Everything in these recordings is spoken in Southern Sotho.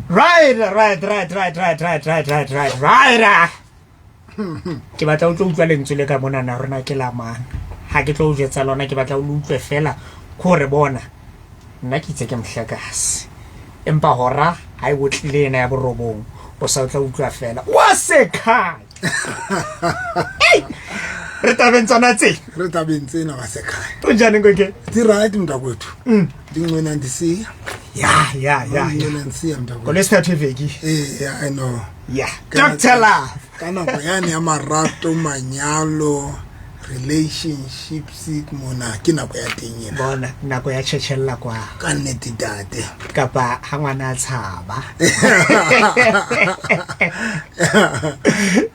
Right, right, right, right, right, right, right, right, right, right. Ke batla o tlo utlwa lentswe le ka mona na rona ke la mang. Ha ke tlo o jwetsa lona ke batla o le utlwe fela ko re bona. Nna ke itse ke mohlakase. Empa hora ha e otlile ena ya borobong o sa o tla utlwa fela. Wa sekhaya. Re tabeng tsona tse. Re tabeng tsena wa sekhaya. O njani ngoke? Di right mntakwethu. Ndingcwena ndisiya. Ya, ya, ya. Ndingcwena ndisiya mntakwethu. Ngolwesithathu iveki. Eh, yeah, I know. Yeah. Dr. Love. Ka nako yane ya marato, manyalo, relationships mona ke nako ya teng ena. Bona nako ya tjhetjhella kwa. Ka nnete tate. Kapa ha ngwana a tshaba.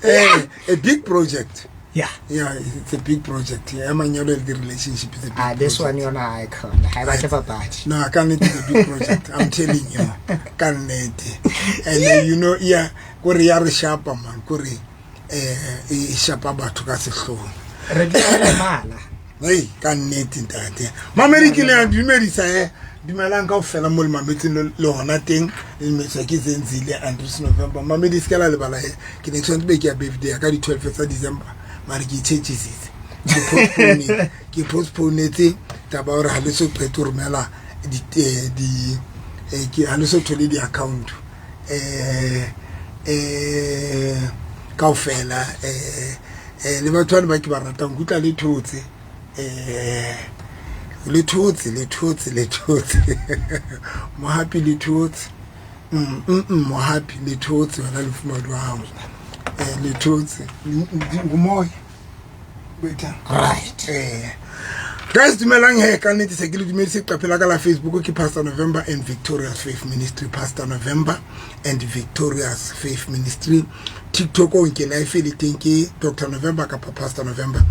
Eh, a big project. Yeah. Yeah, it's a big project. Ya manyalo le di-relationship is a big Ah, this one project. yona ha e khona. Ha e batle papadi. No, ka nnete it's a big project. I'm telling you. Ka nnete. And you know, yeah, kore ya re shapa man, kore eh e shapa batho ka sehloho. Re dula re lemala. Hey, ka nnete ntate. Mamedi ke le a dumedisa eh. Dumelang kaofela mo le mametseng le hona teng le dumediswa ke Zenzile Andries November. Mamedi se ka la lebala eh. Ke ne ke tshwanetse be ke ya birthday ya ka di 12 tsa December. Mare ke itjhetjhisitse. Ke postpone ke postponetse taba ya hore ha le so qete ho romela di di ke ha le so thole di account eh eh kaofela eh le batho bane ba ke ba ratang ke utlwa le thotse eh le thotse le thotse le thotse mohapi le thotse mohapi le thotse wena lefumadi wa hao eh le thotse ngumoya betha Right. eh guys dumelang he ka nnete se ke le dumedise leqephe la ka la Facebook ke Pastor November and Victorious Faith Ministry Pastor November and Victorious Faith Ministry TikTok o nke life le teng ke Dr November kapa Pastor November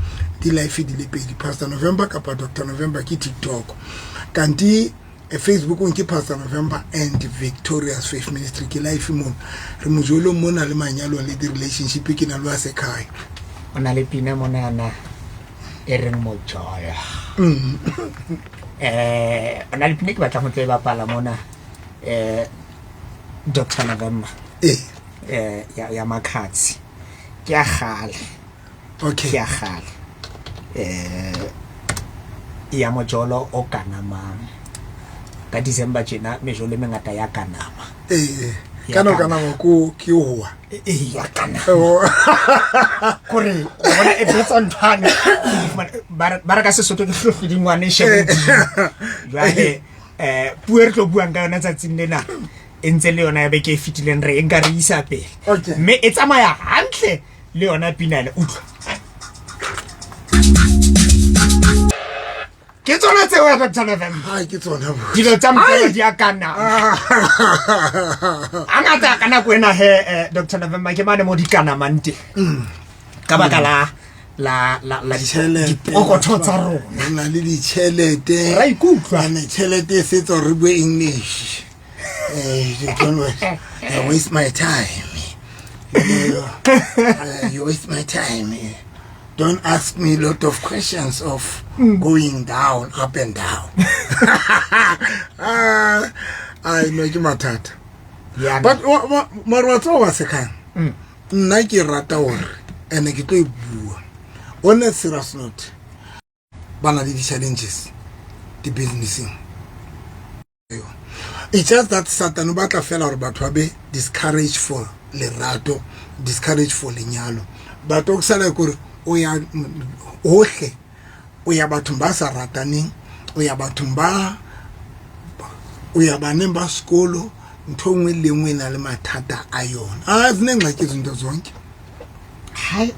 di life di le pedi Pastor November kapa Dr November ke TikTok kanti Facebook o nke Pastor November and Victorious Faith Ministry ke life mona re mojolong mona le manyalong le di-relationship ke na le wa sekhaya O na le pina monana e reng mojola. Eh, o na le pina ke batlang ho tlo e bapala mona. Eh Dr. November. eh Eh ya ya Makhadzi. Ke ya kgale. Ke okay ya kgale. Eh ya mojolo o kanamang. Ka December tjena mejolo e mengata ya kanama. eh Ya kana kana. kana ko ke hoa Eh ya kanama. Oh. Kore o bona e betsa nthwane. Ba re ka Sesotho ke hlohlodingwane e shebe hodimo. Jwale eh puo e re tlo buang ka yona tsatsing lena e ntse le yona ya beke e fetileng re e nka re isa pele. Okay. Mme e tsamaya hantle le yona pina ena utlwa. Ke tsona tseo ya Dr. November. Hai ke tsona bo. Dilo tsa mokolo di a kanama. Hangata ka nako ena he Dr. November ke mane mo di kanamang teng. Ka baka la la la la Ditjhelete. dipokotho tsa rona. Re na le ditjhelete. Ra ikutlwa. Ene tjhelete e setsa hore re bue English. Eh, you don't you waste my time. You waste my time. Don't ask me a lot of questions of going down, up and down. Ah, ai no ke mathata. Ya But mara wa tseba wa sekhang. Nna ke rata hore ene ke tlo e bua. On a serious note, ba na le di-challenges di-businesseng. It's just that Satan o batla fela hore batho ba be discouraged for lerato, discouraged for lenyalo. But o sala kore o ya hohle, o ya bathong ba sa rataneng, o ya bathong ba o ya baneng ba sekolo, ntho e nngwe le nngwe e na le mathata a yona. Ah, zinengxaki izinto zonke. Hai.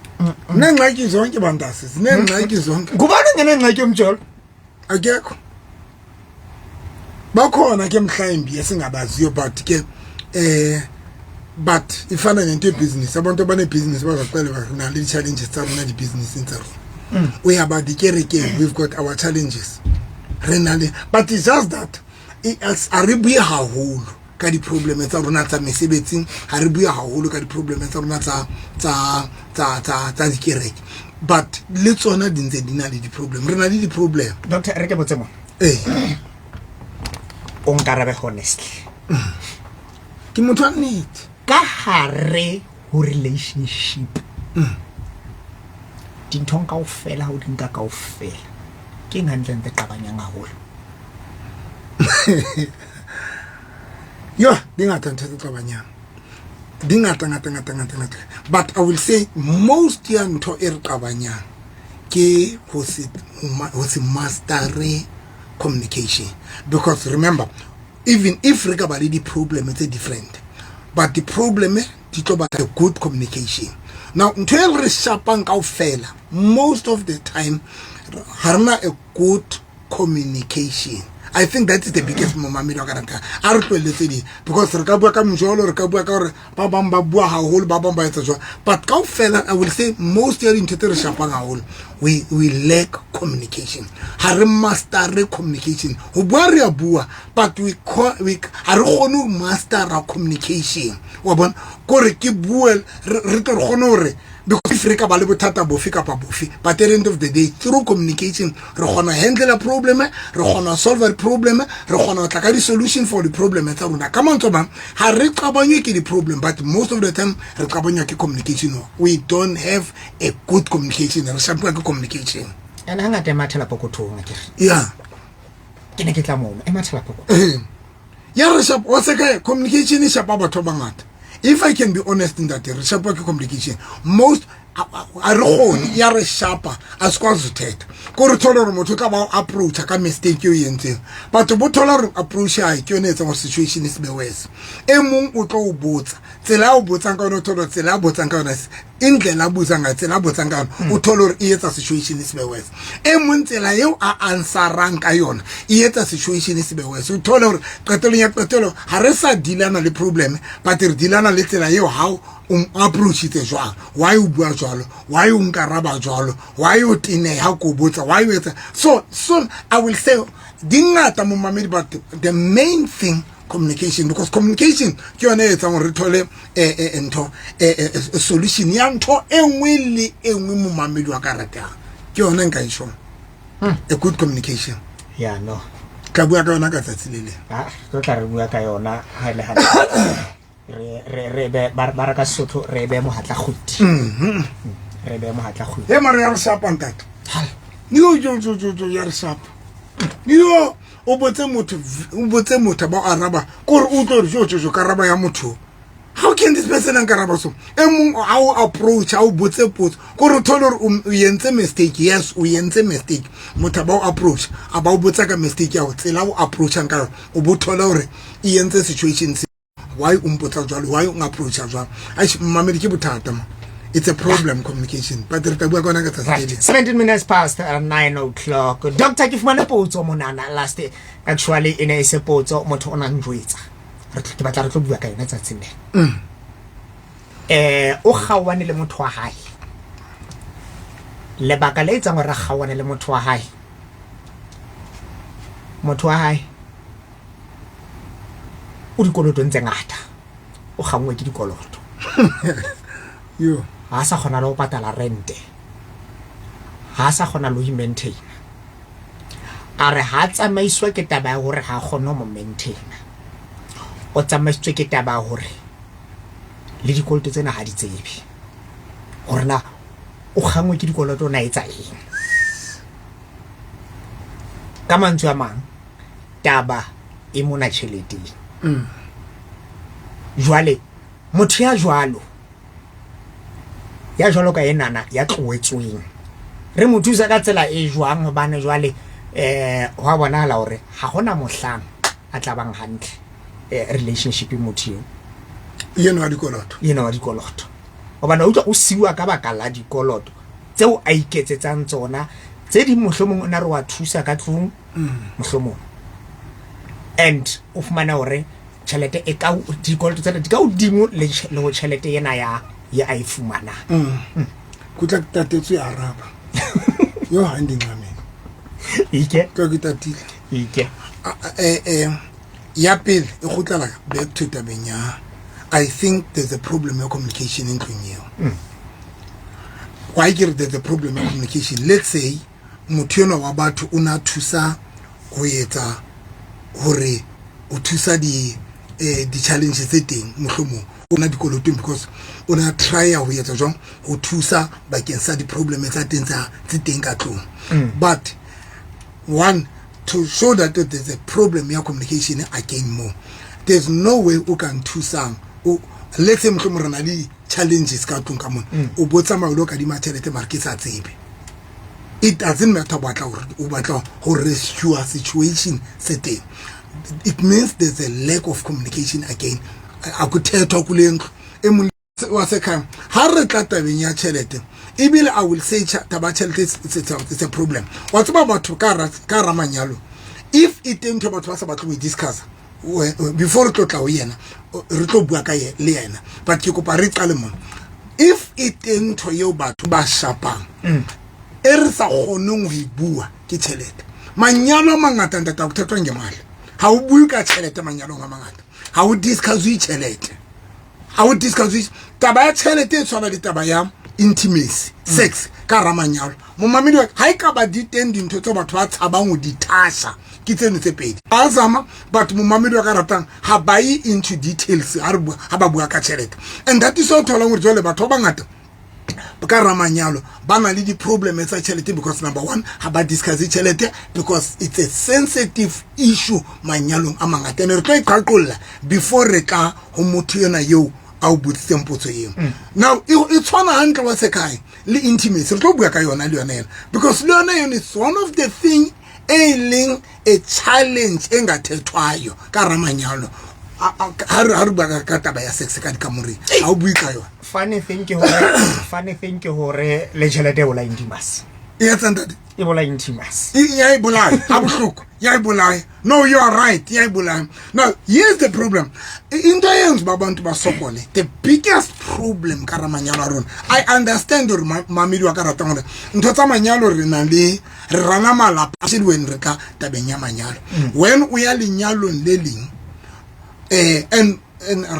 Zinengxaki zonke bantase, zinengxaki zonke. Ngubani ongenengxaki yomjolo? Akekho. Bakhona ke mhlawumbi esingabaziyo but ke but ifana nento yebusiness abantu abanebusiness bazaxela ba re na le di-challenges tsa rona di-businesseng tsa rona. O ya ba dikerekeng, we've got our challenges. Re na le but it's just that a re bue haholo ka di-problem tsa rona tsa mesebetsing, ha re bue haholo ka di-problem tsa rona tsa tsa tsa tsa tsa dikereke but le tsona di ntse di na le di-problem re na le di-problem. Doctor re ke botse mo. Eh O nkarabe honestly. Ke motho wa nnete. Ka hare ho relationship, dinthong kaofela, ha o di nka kaofela, ke eng hantlentle qabanyang haholo? Yo, di ngata ntho tse qabanyang, di ngata ngata ngata ngata ngata, but I will say most ya ntho e re qabanyang ke ho se mastere communication, because remember, even if re ka ba le di-problem tse different, but the problem di tlo ba a good communication. Now ntho e re shapang kaofela, most of the time ha rena a good communication. I think that is the biggest, momamedi wa karata a re tlohelletse ding, because re ka bua ka mojolo, re ka bua ka gore ba bang ba bua haholo, ba bang ba etsa jwang, but kaofela I will say most ya dintho tse re shapang haholo, we lack communication. Ha re mastere communication. Ho bua re a bua, but we ha re kgone ho mastera communication, wa bona, kore ke bue re tlo re kgone hore, because if re ka ba le bothata bofe kapa bofe, but at the end of the day, through communication re kgona handle a problem, re kgona solve the problem, re kgona ho tla ka di-solution for di-problem tsa rona. Ka mantswe a mang, ha re qabanywe ke di-problem, but most of the time re qabanywa ke communication. We don't have a good communication. Re shapiwa ke communication. And hangata e mathela pokothong, akere? Yeah. Ke ne ke tla mono, e mathela pokothong. Ya re shapa wa se communication e shapa batho ba bangata. If I can be honest, ntate, re shapa ke communication most. A re kgone, ya re shapa, a se kwazi uthetha, ko re thole gore motho o tla ba o approacha ka mistake eo e entseng, batho bo thola gore approach ya hae ke yone e etsang gore situation e se be worse. E mong o tlo o botsa, tsela ya o botsang ka yona, o thole gore tsela ya botsang ka yona, indlela a butsang ka tsela a botsang ka yona, o thole gore e etsa situation e se be worse. E mong tsela eo a answerang ka yona e etsa situation e se be worse. O thole gore qetelong ya qetelo ha re sa dealana le problem, but re dealana le tsela eo how o approachitse jwang, why o bua jwalo, why o nkaraba jwalo, why o teneha ko botsa, why o etsa so. So I will say di ngata, momamedi, but the main thing, communication, because communication ke yone e etsang gore re thole ntho solution ya ntho e nngwe le e nngwe. Momamedi wa ka ratang, ke yone nka e tjhong, a good communication. Ya, no. Tla bua ka yona ka tsatsi le leng. Ah, tlo tla re bua ka yona ha ile hantle. Re be ba re ka Sesotho re be mohatla kgwedi. Re be mohatla kgwedi. E mare ya re shapa, ntate. Yo yo yo yo yo, ya re shapa. Yo, o botse motho ba o araba, kore o utlwe gore jo jo jo, karaba ya motho, how can this person nkaraba? So e mong a o approach, a o botse potso, kore o thole gore o entse mistake. Yes, o entse mistake. Motho a ba o approach, a ba o botsa ka mistake ya go, tsela o approachang ka yona, o bo thole gore e entse situation se. Why o mpotsa jwalo? Why o approacha jwalo? Aish, mmamedi, ke bothata ma. It's a problem, communication, but re tla bua ka yona ka tsatsi le leng. 17 minutes past 9 o'clock. Doctor, ke fumane potso monana last, actually e ne e se potso, motho o na njwetsa. Ke batla re tlo bua ka yona tsatsing lena. O kgaohane le motho wa hae. Lebaka le etsang hore a kgaohane le motho wa hae. Motho wa hae o dikolotong tse ngata. O kgangwe ke dikoloto. Yo. Ha sa kgona le ho patala rente, ha sa kgona le ho i-maintaina. A re ha tsamaiswa ke taba ya hore ha kgone ho mo maintaina, o tsamaisitswe ke taba ya hore le dikoloto tsena ha di tsebe hore na o kgangwe ke dikoloto, o na etsa eng. Ka mantswe a mang, taba e mona tjheleteng. Jwale motho ya jwalo, ya jwalo ka enana ya tlohetsweng, re mo thusa ka tsela e jwang? Hobane jwale ho a bonahala hore ha hona mohlang a tla bang hantle relationship motho eo. Yena wa dikoloto. Yena wa dikoloto, hobane o utlwa o siwa ka baka la dikoloto tseo a iketsetsang tsona. Tse ding mohlomong o na re wa thusa ka tlung mohlomong, and o fumana hore tjhelete e ka dikoloto tsena di ka hodimo le ho tjhelete ena ya a e fumanang. Kutla ke tatetswe araba yo, ha ndi nqameng. Ike. Ka ke tatile. Ike. Ya pele e kgutlela back to tabeng ya, I think there's a problem ya communication e ntlong eo. Why ke re there's a problem ya communication? Let's say motho enwa wa batho o na thusa ho etsa hore o thusa di Di-challenge tse teng, mohlomong o na dikolotong because o na trya ho etsa jwang ho thusa bakeng sa di-problem tsa teng tse teng ka tlong. But one, to show that there's a problem ya communication again more, there's no way o ka nthusang. Let's say mohlomong re na le challenges ka tlong ka mona, o bo tsamaya o lo kadima tjhelete, mare ke sa tsebe. It doesn't matter, batla hore o batla ho rescue situation se teng. It means there's a lack of communication again. Akuthethwa kule ndlu e mong wa sekhaya. Ha re tla tabeng ya tjhelete, ebile I will say taba ya tjhelete, it's a problem. Wa tseba, batho ka ra manyalo, if e teng ntho batho ba sa batle ho e discussa before re tlo tla ho yena, re tlo bua ka le yena, but ke kopa re qale mona. If e teng ntho eo batho ba shapang e re sa kgoneng ho e bua, ke tjhelete. Manyalo a mangata, ntate, ho thethwang ke male, ha o bue ka tjhelete. Manyalong a mangata ha o discusswe tjhelete, ha o discusswe taba ya tjhelete. E tshwana le taba ya intimacy, sex ka hara manyalo. Momamedi wa ka, ha e ka ba di teng dintho tseo batho ba tshabang ho di thasha, ke tseno tse pedi ba zama. But momamedi wa ka ratang, ha ba ye into details ha re bua, ha ba bua ka tjhelete. And that is o tholang hore jwale batho ba bangata ka hara manyalo ba na le di-problem tsa tjhelete, because number one, ha ba discuss tjhelete because it's a sensitive issue manyalong a mangata. And re tlo e qaqolla before re tla ho motho ena eo a o botsitseng potso eo. Now e tshwana hantle wa sekae le intimacy. Re tlo bua ka yona le yona ena, because le yona yone, it's one of the thing e leng a challenge e ngathethwayo ka hara manyalo. Ha re bua ka taba ya sex ka dikamoreng, ha o bue ka yona. Funny thing ke hore le tjhelete e bolaya intimacy. E etsang, ntate? E bolaya intimacy. Ya e bolaya ha bohloko, ya e bolaya. No, you are right, ya e bolaya. Now here's the problem. Into eyenza uba abantu basokole, the biggest problem ka ra manyalo a rona, I understand gore mamedi wa ka ratang, gore ntho tsa manyalo re na le re rana malapa, especially when re tla tabeng ya manyalo. When o ya lenyalong le leng, and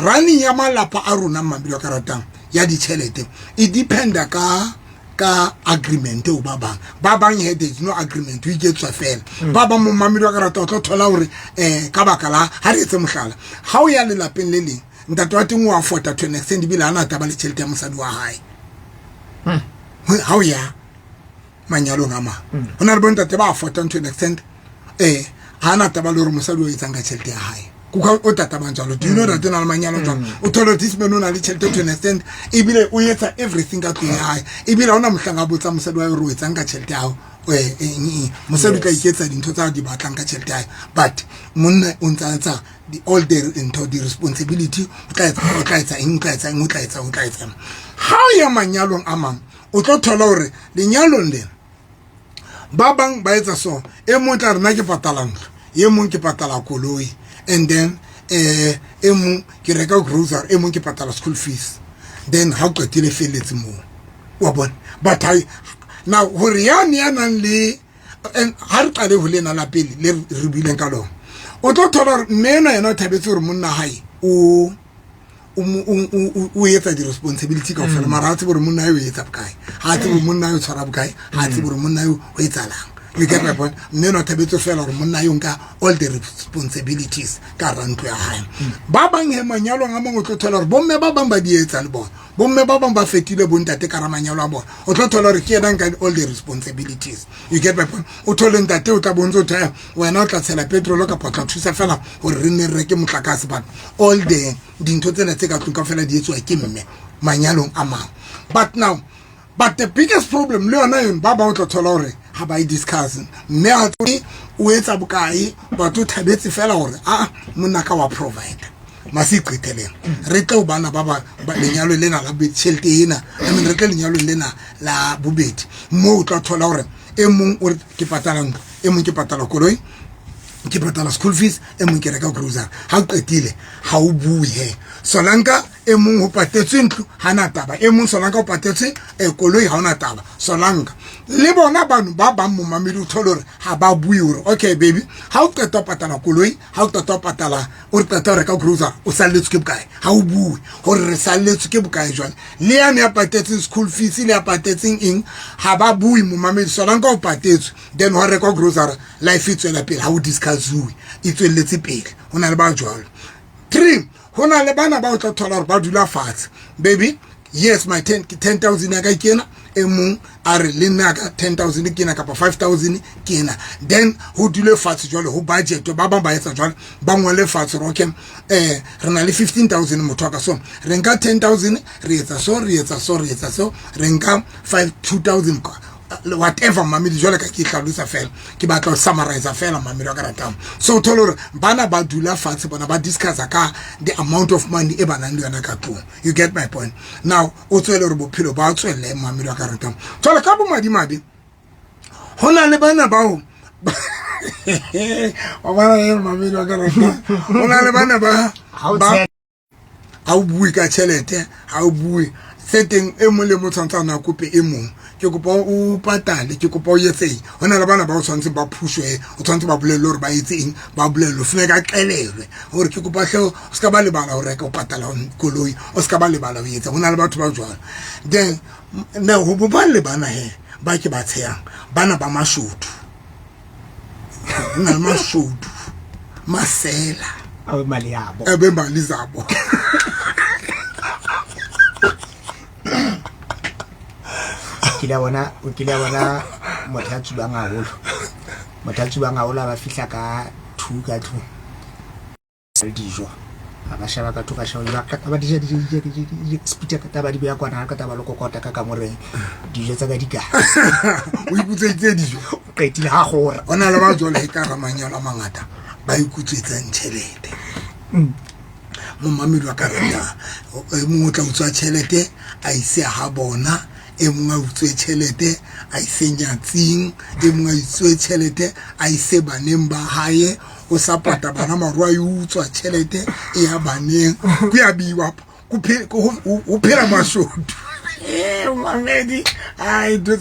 running ya malapa a rona, mamedi wa ka ratang, ya ditjhelete e dependa ka agreement o ba bang. Ba bang he, there's no agreement, o iketswa fela. Ba bang, momamedi wa ka rata, o tlo thola hore ka baka la ha re etse mohlala, ha o ya lelapeng le leng, ntate wa teng o afford to an extent, ebile ha na taba le tjhelete ya mosadi wa hae. Ha o ya manyalong a mang, ho na le bontate ba affordang to an extent, ha na taba le hore mosadi o etsang ka tjhelete ya hae. Kuka o tatabang jalo. Do you know that o na le manyalo jalo, o thole this man o na le tjhelete to an extent, ebile o etsa everything ka tlung ya hae, ebile ha ona mohlang a botsa mosadi wa hae hore o etsang ka tjhelete ya hao. Mosadi o tla iketsa dintho tsa di batlang ka tjhelete ya hae, but monna o ntsa etsa all the ntho, di-responsibility, o tla etsa eng, o tla etsa eng, o tla etsa, o tla etsa. Ha o ya manyalong a mang, o tlo thola hore lenyalong lena ba bang ba etsa so. E mong tla re, nna ke patala ntlo, e mong ke patala koloi, and then e mong ke reka grocery, e mong ke patala school fees. Then ha o qetile, felletse moo, wa bona. But now hore yane ya nang le, and ha re qale ho lena la pele le re buileng ka lona, o tlo thola hore mme ena yena o thabetse hore monna hae o etsa di-responsibility kaofela, mara ha tsebe hore monna hae o etsa bokae, ha tsebe hore monna hae o tshwara bokae, ha tsebe hore monna hae o etsalang. You get my point? Mme ena o thabetse fela hore monna hae o nka all the responsibilities ka hara ntlo ya hae. Ba bang he, manyalong a mangwe, o tlo thola hore bomme ba bang ba di etsa le bona. Bomme ba bang ba fetile bontate ka hara manyalo a bona. O tlo thola hore ke yena nka all the responsibilities. You get my point? O thole ntate o tla bontse o thaya, wena o tla tshela petrol kapa o tla thusa fela hore re nne re reke motlakase, but all the dintho tsena tse ka tlung kaofela di etsuwa ke mme manyalong a mang. But now, but the biggest problem le yona yone, ba bang o tla thola hore ha ba e discuss. Mme a o etsa bokae, batho o thabetse fela hore a monna ka wa provide. Mase iqeteleng re tle ho bana ba lenyalo lena la tjhelete ena, I mean, re tle lenyalong lena la bobedi, moo o tla thola hore e mong o re ke patala ntlo, e mong ke patala koloi, ke patala school fees, e mong ke reka grocery. Ha o qetile, ha o bue he. Solanka e mong ho patetswe ntlo, ha na taba. E mong solanka o patetswe koloi, ha ona taba. Solanka le bona bano ba bang, momamedi, o thole hore ha ba bue hore okay baby, ha o qeta ho patala koloi, ha o qeta ho patala, o re qeta ho reka grocery, o salletswe ke bokae? Ha o bue hore re salletswe ke bokae. Jwale le yane ya patetseng school fees le ya patetseng eng, ha ba bue, momamedi. Solanka o patetswe, then ho rekwa grocery, life e tswela pele, ha o discussiwe, e tswelletse pele. Ho na le ba jwalo. Three, ho na le bana ba o tla thola gore ba dula fatshe, baby, yes, my 10 ke 10,000 ya ka ke ena, e mong a re le nna ka 10,000 ke ena kapa 5,000 ke ena. Then ho dule fatshe jwale ho budget, ba bang ba etsa jwale, ba ngole fatshe hore okay, re na le 15,000 motho wa ka, so re nka 10,000, re etsa so, re etsa so, re etsa so, re nka 5 2,000, whatever. Mamedi, jwale ka ke hlalosa fela, ke batla ho summarize fela, mamedi wa ka ratang. So o thole hore bana ba dula fatshe, bona ba discussa ka the amount of money e ba nang le yona ka tlung. You get my point? Now o tswele hore bophelo ba tswelle, mamedi wa ka ratang. Jwale ka bomadimabe ho na le bana bao wa bona e, mamedi wa ka ratang, ho na le bana ba Ha o ba tshepe. Ha o bue ka tjhelete, ha o bue se teng, e mong le mong tshwanetse a na kope e mong, ke kopa o patale, ke kopa o etse eng. Ho na le bana ba o tshwanetse ba pushwe, o tshwanetse ba bolelle hore ba etse eng, ba bolelle funeka qelelwe hore ke kopa hle o ska ba lebala ho reka, o patala koloi, o ska ba lebala ho etsa. Ho na le batho ba jwalo. Then ne ho bo ba le bana he ba ke ba tshehang, bana ba mashodu, ho na le mashodu masela. Awe mali yabo. Ebe mali zabo. Kile bona, o kile bona motho ya tsubang haholo, motho ya tsubang haholo a ba fihla ka 2 ka tlung le dijo, a ba sheba ka two, ka sheba dijo, ka ba dija dijo dijo dijo dijo spitja ka taba di beya kwana, ka taba le kokota ka kamoreng, dijo tsa ka di kae? O ikutsweditse dijo. O qetile ha gora. Ho na le ba jwale e ka ra manyalo a mangata ba ikutswetsang tjhelete. Momamedi wa ka rata, e mongwe o tla utswa tjhelete a ise ha bona, e mongwe a utswe tjhelete a ise nyatsing, e mongwe a utswe tjhelete a ise baneng ba hae, o support-a bana maro a e utswa tjhelete e ya baneng, kuyabiwa ho phela mashodu. Mamedi, ai, ntho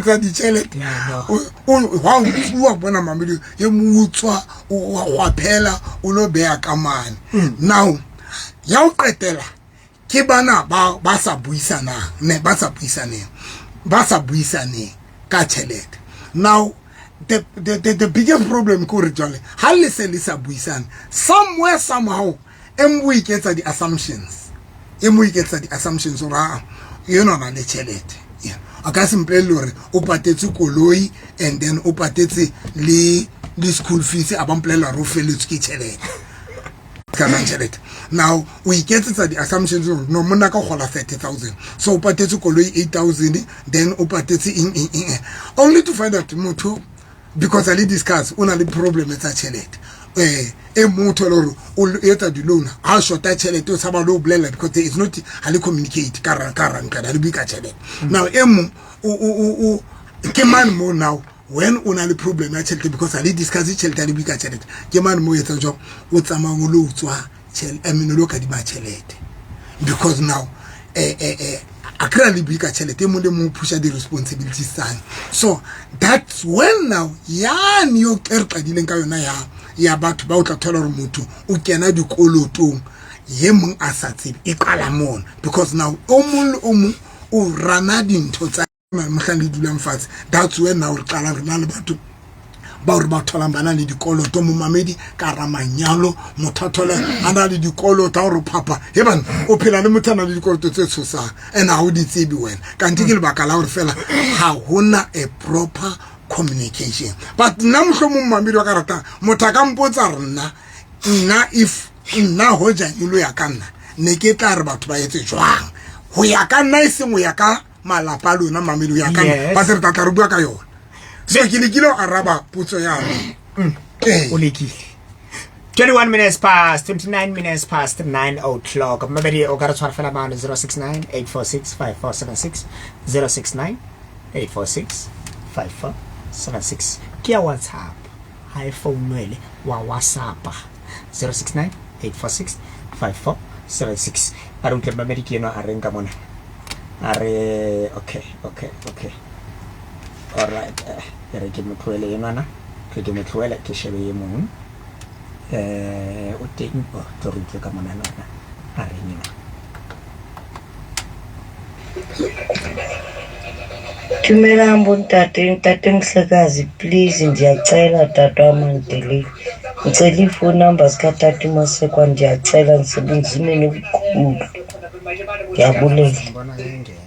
tsa ditjhelete. Yeah, no. Hwa utsuwa bona, mamedi, e mong utswa wa kgwaphela, o lo beha ka mane. Now ya ho qetela ke bana ba sa buisanang, ne ba sa buisaneng, ba sa buisaneng ka tjhelete. Now the biggest problem ke hore jwale ha le se le sa buisane, somewhere somehow e mong o iketsa di-assumptions, e mong o iketsa di-assumptions hore aa enwa na le tjhelete. Yeah. A ka se mpolelle hore o patetse koloi and then o patetse le school fees, a ba mpolella hore o felletswe ke tjhelete ka nang tjhelete. Now o iketsetsa di-assumptions hore no, monna ka kgola 30,000, so o patetse koloi 8,000, then o patetse eng eng eng eng, only to find out motho, because a le discuss, o na le problem tsa tjhelete. E mong o thole hore o etsa di-loan, ha shota tjhelete o tshaba le ho bolella because there is not, ha le communicate ka ranka, ha le bue ka tjhelete. Now e mong o ke mane mo, now when o na le problem ya tjhelete because ha le discuss tjhelete, ha le bue ka tjhelete, ke mane mo o etsang jwang, o tsamayang o lo utswa tjhelete, I mean, o lo kadima tjhelete, because now a kry le bue ka tjhelete, e mong le mong o pusha di-responsibilities tsane. So that's when now yane yo e re qadileng ka yona ya batho ba o tla thola hore motho o kena dikolotong ye mong a sa tsebe, e qala mona, because now o mong le o mong o rana dintho tsa mohlang le dulang fatshe. That's when now re qala re na le batho bao re ba tholang ba na le dikoloto, momamedi, ka ra manyalo. Motho a thole a na le dikoloto, a gore phapha he bana, o phela le motho a na le dikoloto tse tshosang and ha o di tsebe wena, kante ke lebaka la gore fela ha hona a proper communication. But nna mohlomong, momamedi wa ka ratang, motho a ka mpotsa re nna if nna hoja e lo ya ka nna, ne ke tla re batho ba etse jwang ho ya ka nna, e seng ho ya ka malapa a lona, mamedi, ho ya ka nna. Ba se re tla tla re bua ka yona. So ke lekile ho araba potso yane. Ee. O lekile. 21 minutes past, 29 minutes past 9 o'clock. Mabedi, o ka re tshwara fela mane 069 846 5476, 069 846 5476 ke ya WhatsApp, ha e founwele wa WhatsAppa 069 846 5476. A re utlwe mamedi ke enwa a reng ka mona. A re okay, alright, e re ke mo tlohele enwana, ke mo tlohele, ke shebe e mong o teng. Oh, tlo re utlwe ka mona le ona a reng enwa. Dumelang bontate, ntate Mhlekazi, please ndiyacela tata wam, andideleli. Ngicela ii-phone number zikatata uMasekwa, ndiyacela, ndisebunzimeni obukhulu. Ndiyabulela. Ngibona ngingena.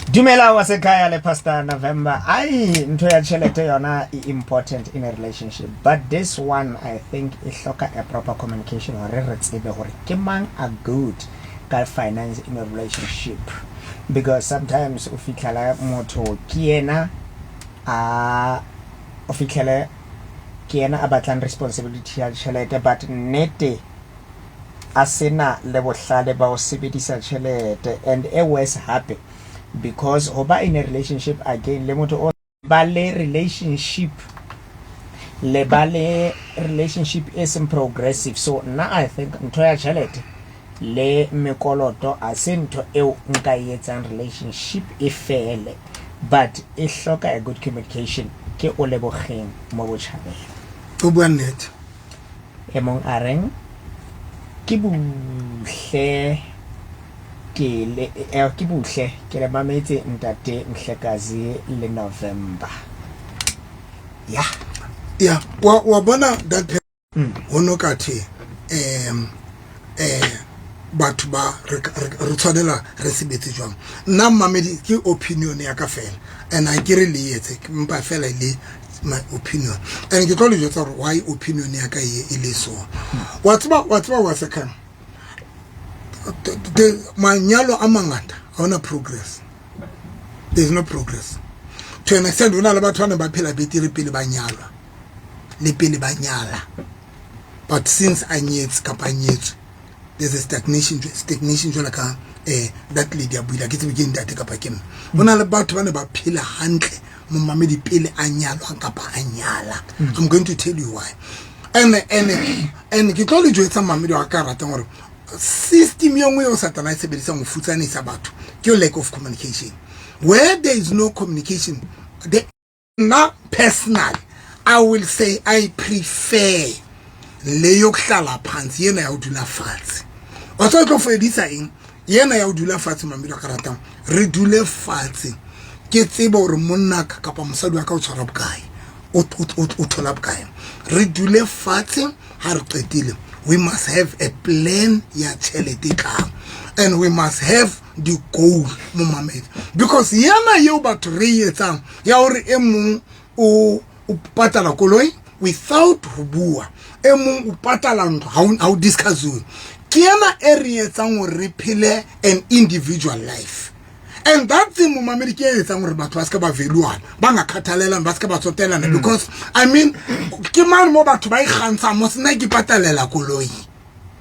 Dumela wa sekhaya le Pastor November. Ai, ntho ya tjhelete yona e important in a relationship, but this one I think e hloka a proper communication hore re tsebe hore ke mang a good ka finance in a relationship, because sometimes o fitlhela motho ke yena a o fitlhele ke yena a batlang responsibility ya tjhelete, but nnete a sena le bohlale ba ho sebedisa tjhelete. And e worse hape because ho ba in a relationship again le motho o ba le relationship le ba le relationship e seng progressive. So nna I think ntho ya tjhelete le mekoloto a se ntho eo nka e etsang relationship e fele, but e hloka a good communication. Ke o lebogeng mo botjhabela. O bua nnete. E mong a reng ke buhle ke le ke buhle ke le mametse ntate Mhlekazi le November ya. Ya, wa bona that ho no ka the batho ba re tshwanela re sebetse jwang. Nna mmamedi ke opinion ya ka fela, and ha ke re le etse, ke mpa fela le my opinion, and ke tlo le jwetsa hore why opinion ya ka e le so. Wa tseba wa sekang manyalo a mangata ha ona progress. There is no progress to an extent. Ho na le batho ba ne ba phela betere pele ba nyalwa le pele ba nyala, but since a nyetse kapa a nyetswe, there's a stagnation jwalo ka that lady a buile. Ke tsebe ke ntate kapa ke mme. Ho na le batho ba ne ba phela hantle, momamedi, pele a nyalwa kapa a nyala. I'm going to tell you why, and ke tlo le jwetsa, mamedi wa ka ratang, hore system ye nngwe eo Satana e sebedisang ho futsanisa batho ke lack of communication. Where there is no communication, the nna personally I will say I prefer le yokuhlala phansi, yena ya ho dula fatshe. Wa tseba tlo fedisa eng yena ya ho dula fatshe, mamedi wa ka ratang? Re dule fatshe, ke tsebe hore monna ka kapa mosadi wa ka o tshwara bokae, o thola bokae. Re dule fatshe, ha re qetile we must have a plan ya tjhelete e tlang, and we must have the goal, momamedi, because yena eo batho re e etsang ya hore e mong o patala koloi without ho bua, e mong o patala ntlo, ha o discussiwe, ke ena e re etsang hore re phele an individual life. And that thing, momamedi, ke e etsang hore batho ba se ka ba valuana, ba nga kgathalelana, ba se ka ba tsotelana, because I mean ke mane mo batho ba ikgantshang mo sena ke patalela koloi.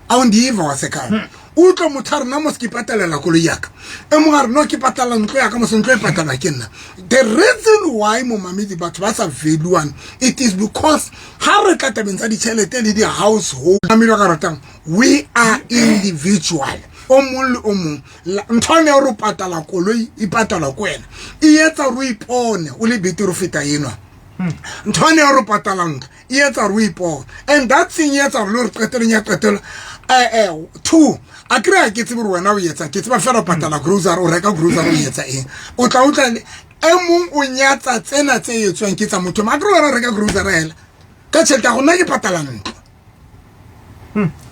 A o ndiva wa sekhaya, utlwe motho a rena mos ke patalela koloi yaka, e mongwe a re no ke patala ntlo yaka mos, ntlo e patalwa ke nna. The reason why, momamedi, batho ba sa valuane, it is because ha re tla tabeng tsa ditšhelete le di-household, mamedi wa ka ratang, we are individual, o mong le o mong. Ntho ene ya gore o patala koloi e patalwa ko wena e etsa gore o ipone o le betere o feta enwa. Ntho ene ya gore o patala ntlo e etsa gore o ipone, and that thing e etsa gore le gore qetelong ya qetelo two a kry a ke tsebe gore wena o etsang, ke tseba fela o patala grocery, o reka grocery, o etsa eng. O tla utlwa e mong o nyatsa tsena tse etswang ke tsa motho, a kry wena o reka grocery hela ka tšhelete ya go, nna ke patala ntlo.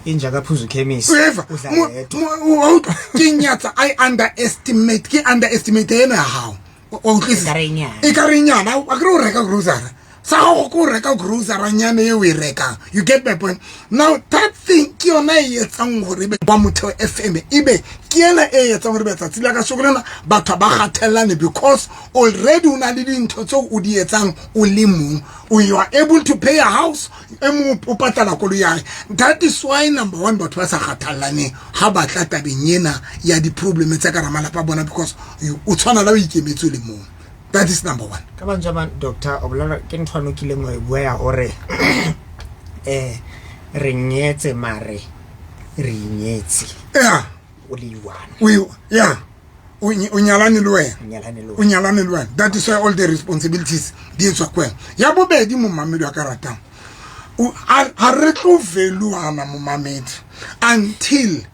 Inja kaphuzu khemisi. Uyeva? Udla yedwa. Wa utlwa, ke nyatsa, I underestimate, ke underestimate ena ya gago, wa utlwisisa? Ekare e nyane. Ekare e nyane. A kry o reka grocery sa gago ke o reka grocery nyane e o e rekang. You get my point now? That thing ke yona e etsang gore ebe wa Motheo FM, ebe ke ena e etsang gore be tsatsi la ka shoko lena batho ba kgathelane, because already o na le dintho tseo o di etsang o le mong. You are able to pay a house, e mong o patala koloi ya hae. That is why, number one, batho ba sa kgathallaneng ha ba tla tabeng ena ya di-problem tsa ka malapa a bona, because o tshwana le o ikemetse o le mong. That is number one. Ka mantswe a mang, doctor, o bolela ke ntho ano kileng wa e bua ya hore re nyetse mare re inyetse. O le one. Ya, o nyalane le wena. O nyalane le o wena. Nyalane le wena. That is why all the responsibilities di etswa ko wena. Ya bobedi, momamedi wa ka ratang, ha re tlo valuana, momamedi, until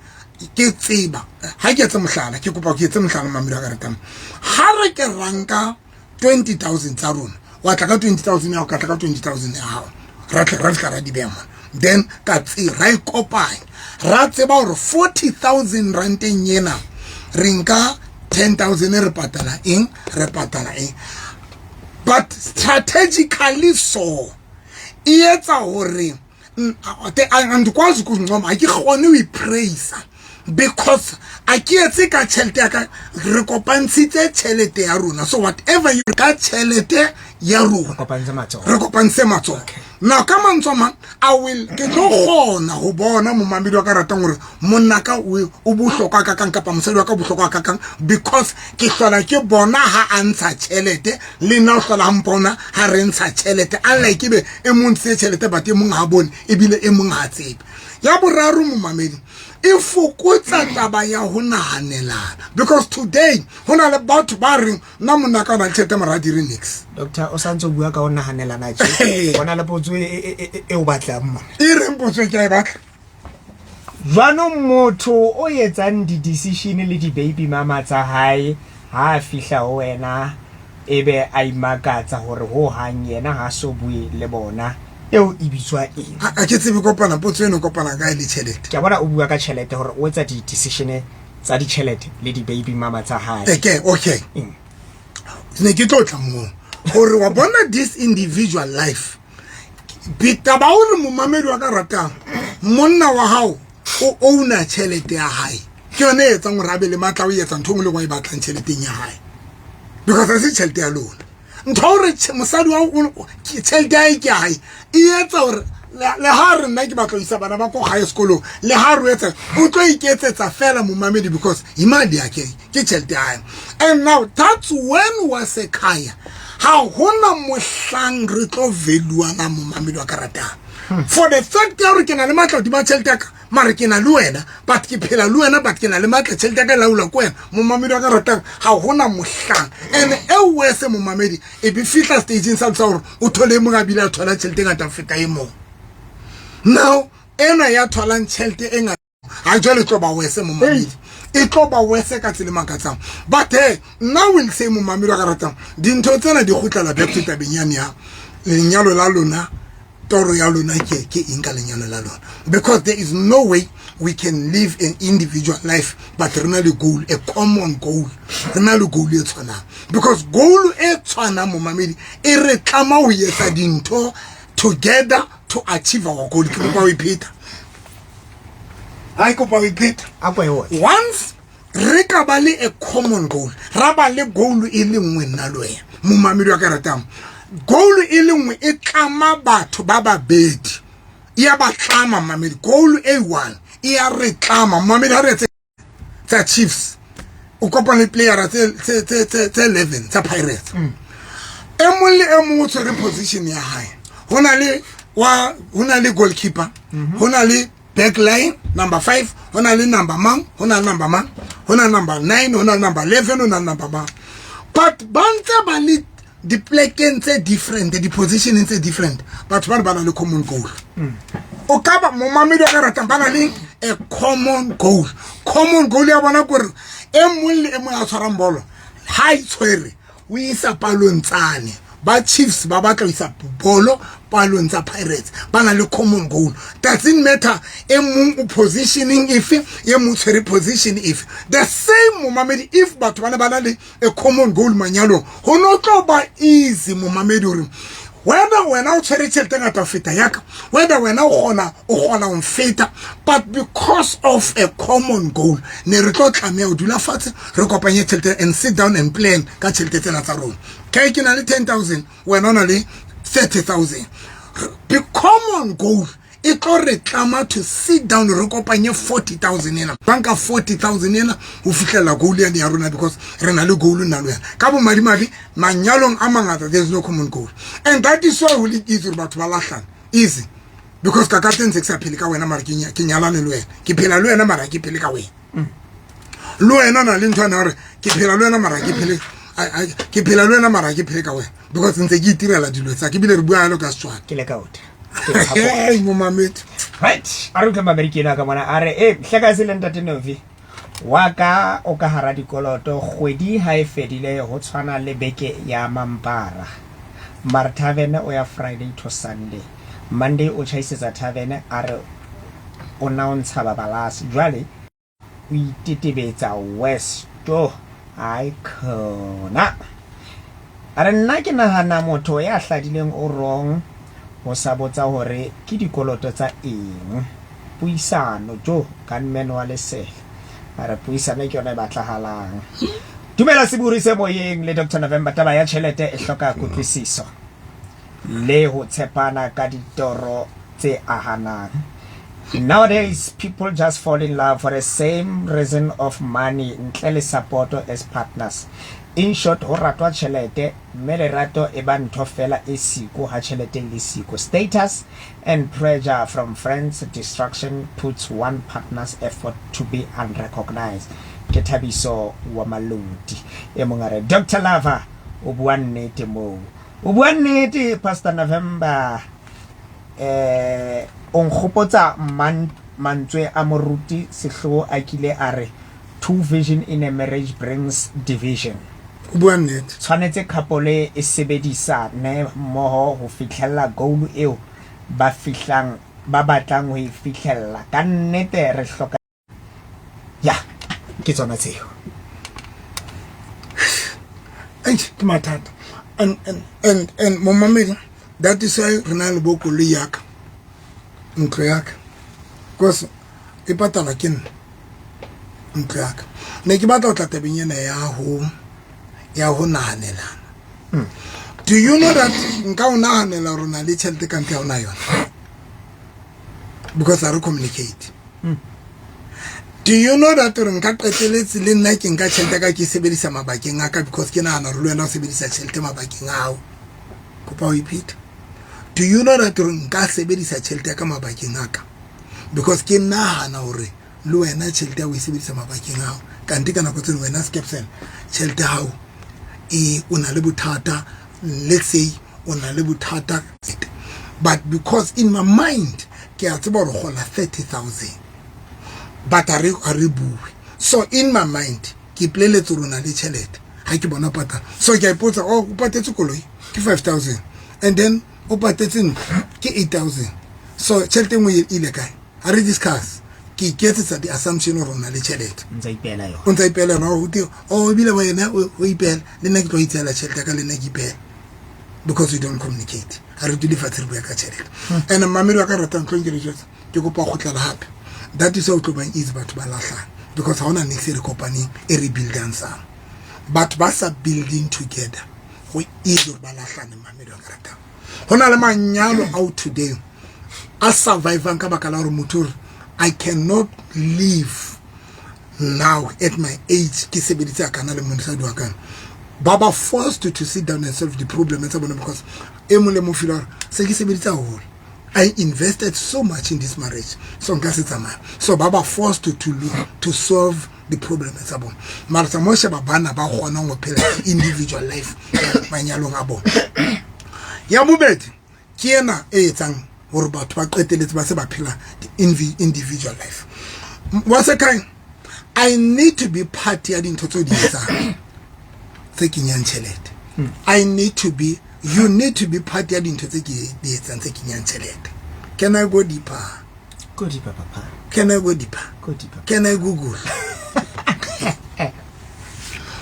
ke tseba ha ke etse mohlala. Ke kopa ke etse mohlala, momamedi wa ka ratang. Ha re ke ranka 20 000 tsa rona, Wa tla ka 20,000 ya hao, ka tla ka 20,000 ya hao, ra tla ra fihla ra di beha mona, then ka tse ra ikopanya, ra tseba hore 40,000 ranteng ena re nka 10,000, re patala eng, re patala eng. But strategically, so e etsa hore andikwazi ukuzincoma, ha ke kgone ho ipraisa because a ke etse ka tjhelete ya ka. Re kopantshitse tjhelete ya rona, so whatever you ka tjhelete ya rona. Kopantse matsoho. Re kopantse matsoho. Now, ka mantswe a mang, I will ke tlo kgona ho bona, momamedi wa ka ratang, hore monna ka o bohlokwa kakang kapa mosadi wa ka o bohlokwa kakang, because ke hlola ke bona ha a ntsha tjhelete, le nna o hlola ha mpona ha re ntsha tjhelete, unlike ebe e mong ntshitse tjhelete but e mong ha bone ebile e mong ha tsebe. Ya boraro, momamedi, e fokotsa taba ya ho nahanelana, because today ho na le batho ba reng nna monna ka o na le tjhelete mara ha dire nix. Doctor, o santse o bua ka ho nahanelana tje, ho na le potso e o batlang mona. E reng potso e ke a e batla? Jwanong motho o etsang di-decision le di-baby mama tsa hae, ha a fihla ho wena ebe a imakatsa hore ho hang yena ha so bue le bona, eo e bitswa eng? A ke tsebe kopana potso eno kopana kae le tjhelete. Ke a bona o bua ka tjhelete, hore o etsa di-decision tsa ditjhelete le di-baby mama tsa hae. Okay. Ne ke tlo tla moo gore wa bona this individual life taba hore, momamedi wa ka ratang, monna wa hao o owna tjhelete ya hae, ke yone e etsang gore a be le matla o etsa ntho e nngwe le nngwe e batlang tjheleteng ya hae, because ha se tjhelete ya lona. Ntho ya hore mosadi wa tjhelete ya hae ke ya hae e etsa hore le ha re nna ke batla ho isa bana ba ko gae sekolong, le ha re etsa, o tlo iketsetsa fela, momamedi, because imali yakhe, ke tjhelete ya hae. And now that's when wa sekhaya ha hona mohlang re tlo valuana, momamedi wa ka ratang, for the fact ya hore ke na le matla hodima tjhelete ya ka, mare ke na le wena, but ke phela le wena, but ke na le matla, tjhelete ya ka e laolwa ke wena, momamedi wa ka ratang, ha hona mohlang. And e worse, momamedi, e be fihla stageng sa sa hore o thole e mong a bile a thola tjhelete e ngata ho feta e mong. Now ena ya tholang tjhelete e ngata ha jwale e tlo ba worse, momamedi, e tlo ba worse ka tsela e makatsang. But he nna will say, momamedi wa ka ratang, dintho tsena di kgutlela back to tabeng yane ya lenyalo la lona. Toro ya lona ke eng ka lenyalo la lona? Because there is no way we can live an individual life but re na le goal, a common goal, re na le goal e tshwanang, because goal e tshwanang, momamedi, e re tlama ho etsa dintho together to achieve our goal. Ke kopa ho ipheta, ha ke kopa ho ipheta. A ko e otle. Once re ka ba le a common goal, ra ba le goal e le nngwe, nna le wena, momamedi wa ka ratang, goal e le nngwe e tlama batho ba babedi, e ya ba tlama, mamedi. Goal e one e ya re tlama, mamedi. Ha re etse tsa Chiefs, o kopana le playera tse 11 tsa Pirates, e mong le e mong o tshwere position ya hae. Ho na le wa, ho na le goalkeeper, ho na le back line number 5, ho na le number mang, ho na le number mang, ho na le number 9, ho na le number 11, ho na le number mang, but ba ntse ba le diplekeng tse different, di-positioneng tse different. Batho ba ne ba na le common goal. O ka ba, momamedi wa ka ratang, ba na le a common goal. Common goal ya bona kore e mong le e mong a tshwarang bolo, ha e tshwere, o isa palong tsane. Ba Chiefs ba batla ho isa bolo palong tsa Pirates. Ba na le common goal. Doesn't matter e mong o positioning efe, e mong o tshwere position efe, the same. Momamedi, if batho ba ne ba na le a common goal manyalong, ho no tlo ba easy, momamedi, hore whether wena o tshwere tjhelete e ngata ho feta yaka, whether wena o kgona ho mfeta, but because of a common goal, ne re tlo tlameha ho dula fatshe, re kopanye tjhelete and sit down and plan ka tjhelete tsena tsa rona. Ke na le 10,000, wena o na le 30,000. The common goal e tlo re tlama to sit down, re kopanye 40,000 ena, banka 40,000 ena ho fihlela goal yane ya rona, because re na le goal nna le wena. Ka bomadimabe, manyalong a mangata there is no common goal, and that is why ho le easy hore batho ba lahlana easy, because ka ka teng ntse ke sa phele ka wena, mara ke nyalane le wena. Ke phela le wena, mara ke phele ka wena. Le wena o na le ntho ane hore ke phela le wena, mara ke phele ke phela le wena, mara ke phele ka wena, because ntse ke itirela dilo tsa ke bile re bua yalo ka Setswana. Ke le ka ota. Hey, momamedi. Right, a re utlwe mameriki ena ka mona, a re e hleka se le ntate Novi wa ka, o ka hara dikoloto, kgwedi ha e fedile ho tshwana le beke ya mampara. Mara tavern o ya Friday to Sunday. Monday o tjhaisetsa tavern a re o na o ntsha babalase. Jwale o itetebetsa worse. Tjo, hai khona. A re nna ke nahana motho ya hladileng o wrong ho sa botsa hore ke dikoloto tsa eng. Puisano, jo, gunman wa lesela. A re puisano ke yona e batlahalang. Dumela seburi se moyeng le Doctor November, taba ya tjhelete e hloka kutlwisiso le ho tshepana ka ditoro tse ahanang. Nowadays people just fall in love for the same reason of money ntle le support as partners. In short ho ratwa tjhelete mme lerato e ba ntho fela e siko ha tjhelete e le siko. Status and pressure from friends distraction puts one partner's effort to be unrecognized. Ke Thabiso wa Maloti. E mong a re Doctor Lava o bua nnete moo. O bua nnete Pastor November. Eh o nkgopotsa mantswe a moruti Sehloho a kile a re two vision in a marriage brings division. O bua nnete. Tshwanetse couple e sebedisane mmoho ho fihlella goal eo ba fihlang ba batlang ho e fihlella. Ka nnete re hloka ya ke tsona tseo. Eish, ke mathata. And and and and momamedi, that is why re na le bo koloi ya ka, ntlo ya ka. Because e patalwa ke nna ntlo ya ka. Ne ke batla ho tla tabeng ena ya ho ya ho nahanelana. Do you know that nka o nahanela hore o na le tjhelete kante ha o na yona? Because ha re communicate. Do you know that hore nka qeteletse le nna ke nka tjhelete ka ke sebedisa mabakeng a ka because ke nahana hore le wena o sebedisa tjhelete mabakeng a hao. Kopa ho ipheta. Do you know that hore nka sebedisa tjhelete ya ka mabakeng a ka because ke nahana hore le wena tjhelete ya o e sebedisa mabakeng a hao, kante ka nako tseno wena Skepson tjhelete ya hao e o na le bothata, let's say o na le bothata, but because in my mind ke a tseba hore kgola 30,000 but a re bue, so in my mind ke ipoleletse hore o na le tjhelete ha ke bona patala, so ke a ipotsa, oh o patetse koloi ke 5,000 and then o patetse ntlo ke 8,000, so tjhelete e nngwe e ile kae? Ha re discuss, ke iketsetsa di-assumption hore o na le tjhelete, o ntsa ipehela yona, o te oh ebile wena o ipehela, le nna ke tlo itseela tjhelete ya ka, le nna ke ipehela, because we don't communicate. Ha re dule fatshe re bua ka tjhelete. And mmamedi wa ka ratang tlong ke le jwetsa, ke kopa ho kgutlela hape. That is why o tlo bang easy batho ba lahlana, because ha hona niks e re kopaneng e re buildang some. Batho ba sa building together, go easy hore ba lahlane. Mmamedi wa ka ratang, ho na le manyalo ao today a survivang ka baka la hore motho o re I cannot live now at my age ke sebeditse a kana le mosadi wa kana. Ba ba forced to sit down and solve the problem tsa bona, because e mong le mong feel hore se ke sebeditse haholo, I invested so much in this marriage, so nka se tsamaya. So ba ba forced to look to solve the problem tsa bona. Mara tsa mo sheba bana ba kgonang ho phela individual life manyalong a bona. Ya bobedi ke ena e etsang hore batho ba qeteletse ba se ba phela individual life. Wa se kae, I need to be part ya dintho tseo di etsang tse kenyang tjhelete. I need to be, you need to be part ya dintho tse ke di etsang tse kenyang tjhelete. Can I go deeper? Go deeper, papa. Can I go deeper? Go deeper. Can I Google?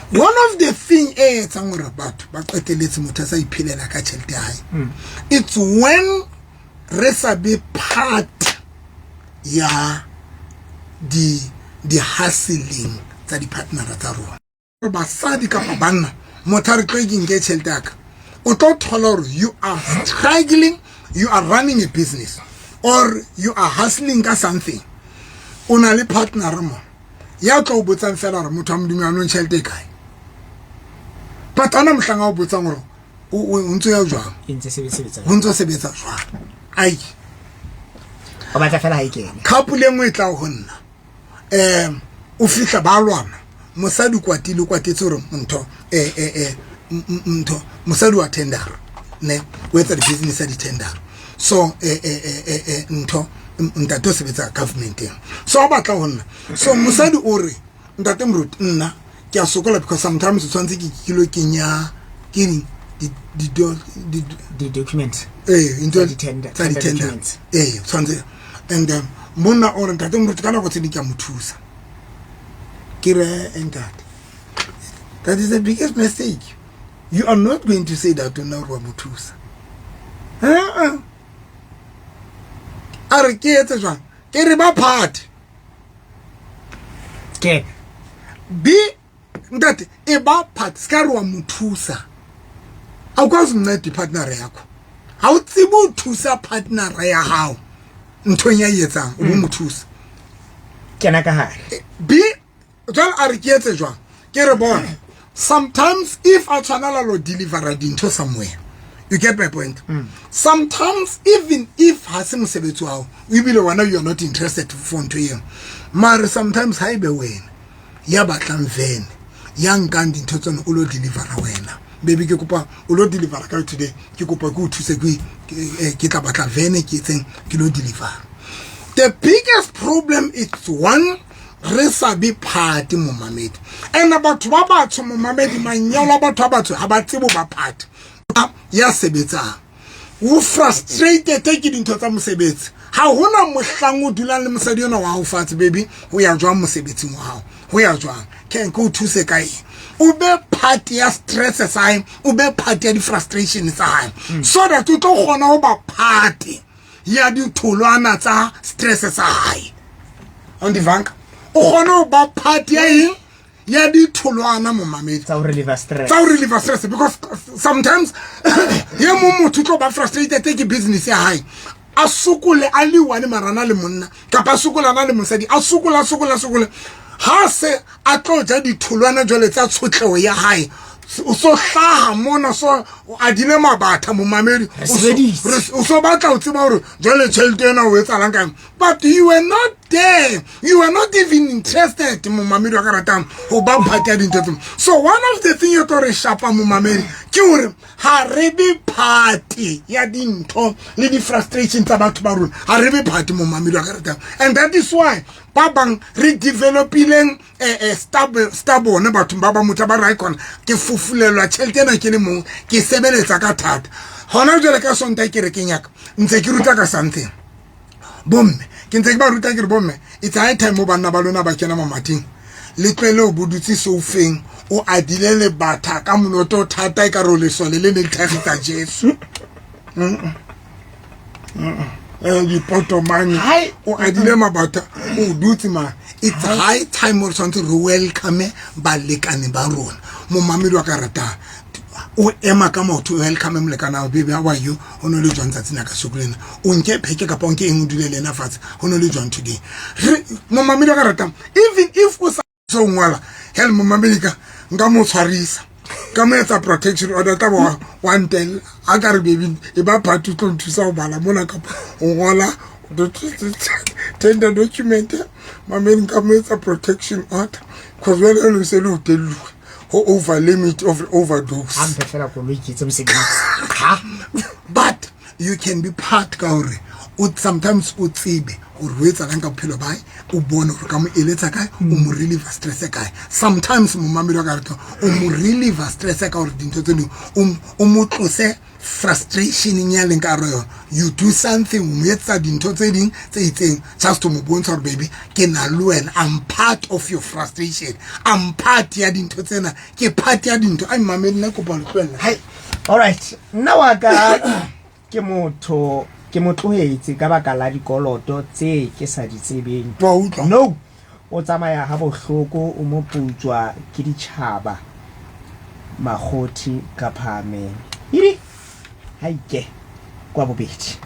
One of the thing e etsang hore batho ba qeteletse motho a sa iphelela ka tjhelete ya hae, it's when re sa be part ya di di hustling tsa di-partnera tsa rona. Basadi kapa banna, motho a re tlo ke nke tjhelete ya ka, o tlo thola hore you are struggling, you are running a business or you are hustling ka something, o na le partner mo ya tlo o botsang fela hore motho wa Modimo yanong tjhelete e kae, but ana mohlang a o botsang hore o ntso ya jwang, ho ntso sebetsa jwang, ai o batla fela ha e kene. Couple e nngwe e tla ho nna, o fihla ba lwana, mosadi kwatile, o kwatetse hore ntho ntho mosadi wa tender ne o etsa di-business ya di-tender, so ntho ntate o sebetsa governmenteng, so o batla ho nna, so mosadi o re ntate moruti nna ke a sokola because sometimes o tshwanetse ke kilo kenya ke ding Di-documents. Ee, ntho Tsa di-tender, tsa tender di-tender. documents. Ee, tshwanetse. And monna o re, ntate moruti, ka nako tse ding ke a mo thusa. Ke re, "Eh, ntate, that is the biggest mistake. You are not going to say that to nna gore wa mo thusa." Eh-eh. A re, ke etse jwang? Ke re, ba part. Ke B, ntate, e ba part. Se ka re wa mo thusa. Awukwazi unceda ipartner yakho. Ha o tsebe ho thusa partner ya hao nthong ya e etsang, o bo mo thusa. Kena ka hare. B, jwale a re, ke etse jwang? Ke re, bona, sometimes if a tshwanela lo delivera dintho somewhere, you get my point, sometimes even if ha se mosebetsi wa hao, ebile wena you are not interested for ntho eo, mare sometimes ha ebe wena ya batlang van, ya nkang dintho tsena, o lo delivera wena, baby, ke kopa o lo delivera ka today, ke kopa ke o thuse, ke tla batla van, ke etseng, ke lo delivera. The biggest problem is one, re sa be part, momamedi. And batho ba batsho, momamedi, manyalo a batho ba batsho ha ba tsebe ho ba part. Ya sebetsang o frustrated ke dintho tsa mosebetsi, ha hona mohlang o dulang le mosadi ona wa hao fatshe, baby, ho ya jwang mosebetsing wa hao, ho ya jwang, ke o thuse ka eng? O be part ya stress sa hae, o be part ya di-frustration tsa hae, so that o tlo kgona ho ba part ya ditholwana tsa stress sa hae. Andivanka o kgone ho ba part ya eng? Ya ditholwana, momamedi. Tsa ho relieve stress. Tsa ho relieve stress, because sometimes ye mong motho o tlo ba frustrated ke business ya hae, a sokole a le one, mara a na le monna, kapa a sokola a na le mosadi, a sokola, a sokola, a sokola, ha se a tlo ja ditholwana jwale tsa tshotleho ya hae, o so hlaha mona, so adile mabatha, momamedi. Re sebedise. O so batla ho tseba hore jwale tjhelete ena o etsalang kang, but you were not there, you were not even interested, momamedi wa ka ratang, ho ba part ya dintho tseo. So one of the thing e tlo re shapa, momamedi, ke hore ha re be part ya dintho le di-frustration tsa batho ba rona. Ha re be part, momamedi wa ka ratang. And that is why ba bang re developileng stubborn bathong ba ba motho ba ra khona ke fufulelwa tjhelete ena ke le mong, ke sebeletsa ka thata. Hona jwale ka Sontaha kerekeng ya ka ntse ke ruta ka something. Bomme ke ntse ke ba ruta, ke re, bomme, it's high time mo banna ba lona ba kena mamating, le tlohele ho bodutse soufeng, o adile le batha ka monoto o thata, e ka re o lesole le ne le tlhagisa Jesu. Dipoto mane. Hai. O adile mabatha, o dutse ma. It's high time gore tshwanetse re welcome balekane ba rona, momamedi wa ka ratang. O ema ka maoto, o welcome molekane wa, baby, how are you? Ho no le jwang tsatsi la ka shoko lena? O nke pheke kapa o nke eng, o dule le ena fatshe, ho no le jwang today? Re, momamedi wa ka ratang, even if o sa so ngwala hell, momamedi, ka nka mo tshwarisa, ka mo etsa protection order, tla ba wa ntella. A ka re, baby, e ba part, o tlo nthusa ho bala mona kapa o ngola tender document, mamedi, nka mo etsa protection order, cause jwale eno se le ho telluwe ho over limit of overdose. Ha mphe fela koloi, ke etse mosebetsi ha. But you can be part ka hore o sometimes o tsebe hore o etsalang ka bophelo ba hae, o bone hore ka mo eletsa kae, o mo reliever stress kae. Sometimes, momamedi wa ka ratang, o mo reliever stress ka hore dintho tse ding o mo tlose frustration ya leng ka hare yona. You do something, o mo etsa dintho tse ding tse itseng, just to mo bontsha hore, baby, ke na le wena, I'm part of your frustration, I'm part ya dintho tsena, ke part ya dintho. Ai, mamedi, nna kopa ho le tlohella. Hai, alright, nna wa ka ke motho ke mo tlohetse ka baka la dikoloto tse ke sa di tsebeng. Wa utlwa? No, o tsamaya ha bohloko, o mo putswa ke ditjhaba, makgothi ka phahameng idi haike kwa bobedi.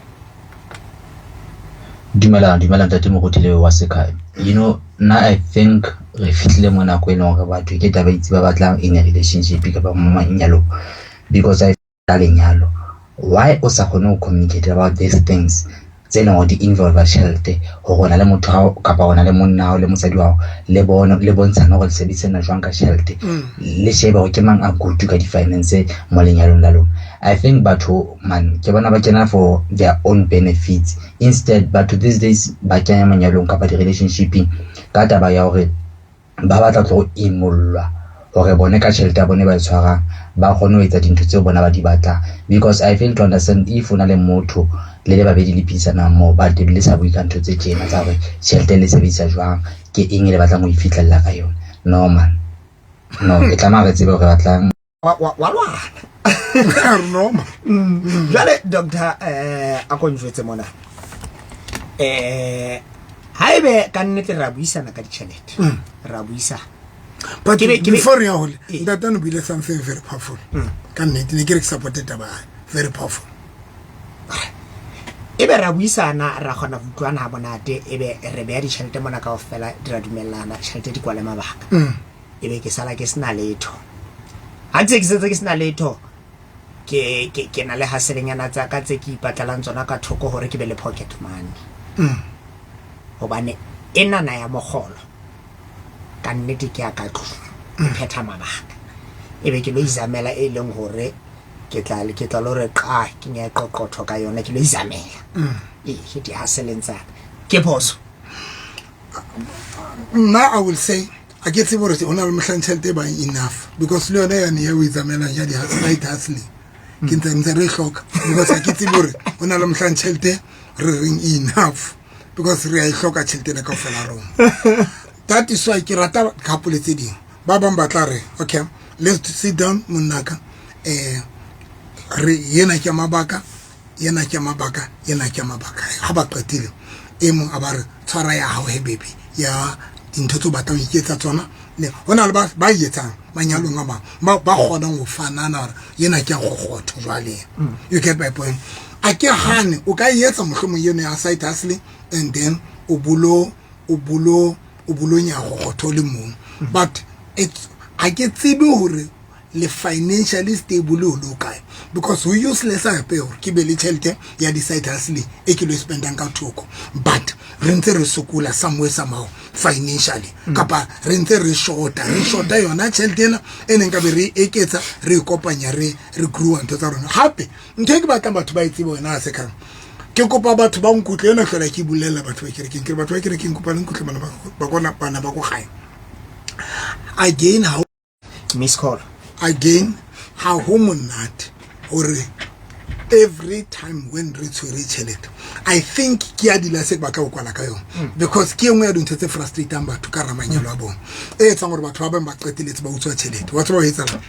Dumelang, dumelang, ntate Moruti le wa sekhaya. Nna I think re fihlile mo nako e leng hore batho ke taba itse ba batlang in a relationship kapa mo manyalong, because I ka lenyalo, why o sa kgone ho communicate about these things tse leng hore di involve tjhelete, hore o na le motho hao kapa o na le monna hao le mosadi wa hao, le bone, le bontshane hore le sebedisana jwang ka tjhelete, le shebe hore ke mang a good ka di-finance mo lenyalong la lona. I think batho man ke bona ba kena for their own benefits instead. Batho these days ba kenya manyalong kapa di-relationshipeng ka taba ya hore ba batla tlo imollwa. Hore bone ka tjhelete ya bone ba e tshwarang ba kgone ho etsa dintho tseo bona ba di batlang. Because I fail to understand if o na le motho le le babedi le phedisanang mmoho but le sa bue ka ntho tse tjena tsa hore tjhelete le sebedisa jwang, ke eng e le batlang ho e fihlella ka yona. No man. No, e tlameha re tsebe hore re batlang. Wa lwana. Noma. Jwale doctor a ko njwetse mona. Haebe ka nnete ra buisana ka ditjhelete. Ra buisana. But before re ya hole, ntate o buile something very powerful. Ka nnete ne ke re ke support taba ya very powerful. Ebe ra buisana ra kgona go utlwana ha monate, ebe re beya ditjhelete mona kaofela, di ra dumellana, tjhelete di kwale mabaka. Ebe ke sala ke sena letho. Ha ntse ke setse ke sena letho, ke na le haselenyana tsa ka tse ke ipatlelang tsona ka thoko hore ke be le pocket money. Hobane enana ya mokgolo ka nnete ke ya ka tlung, e phetha mabaka. Ebe ke lo izamela e leng hore ke tla lo re qa ke nya qoqotho ka yona, ke lo izamela. Ee, di haseleng tsa ka. Ke phoso. Nna I will say a ke tsebe hore ho na le mohlang tjhelete e bang enough, because le yona yane ya o itsamelang ya di-side hustling ke ntse re e hloka, because ha ke tsebe hore ho na le mohlang tjhelete re reng enough, because re a e hloka tjhelete ena kaofela rona. That is why ke rata couple tse ding, ba bang ba tla re okay, let's sit down monnaka, re yena ke mabaka, yena ke mabaka, yena ke mabaka. Ha ba qetile e mong a ba re tshwara ya hao he baby ya dintho tse o batlang ho iketsa tsona. Ne ho na le ba etsang manyalong a mang ba kgonang ho fanana hore yena ke ya kgokgotho jwale. You get my point? A ke hane o ka etsa mohlomong eno ya side hustling and then o bolo o bolo o bolonya kgokgotho le mong, but it's a ke tsebe hore le financially stable o le kae, because ho useless hape hore ke be le tjhelete ya di-side hustling e ke lo spendang ka thoko, but re ntse re sokola somewhere somehow financially, kapa re ntse re shorta, re shorta yona tjhelete ena e neng ka be re eketsa, re kopanya, re grow ntho tsa rona. Hape ntho e ke batlang batho ba e tsebe wena se kang, ke kopa batho ba nkutlwe ena hlola ke bolella batho ba kerekeng, ke re batho ba kerekeng kopa le nkutlwe bana ba kona bana ba ko gae. Again ha miss call. Again ha ho monate hore every time when re tshwere tjhelete, I think ke ya dila se ke batla ho kwala ka yona, because ke e nngwe ya dintho tse frustratang batho ka hara manyalo a bona, e etsang hore batho ba bang ba qeteletse ba utswa tjhelete. Wa tseba ho etsahalang?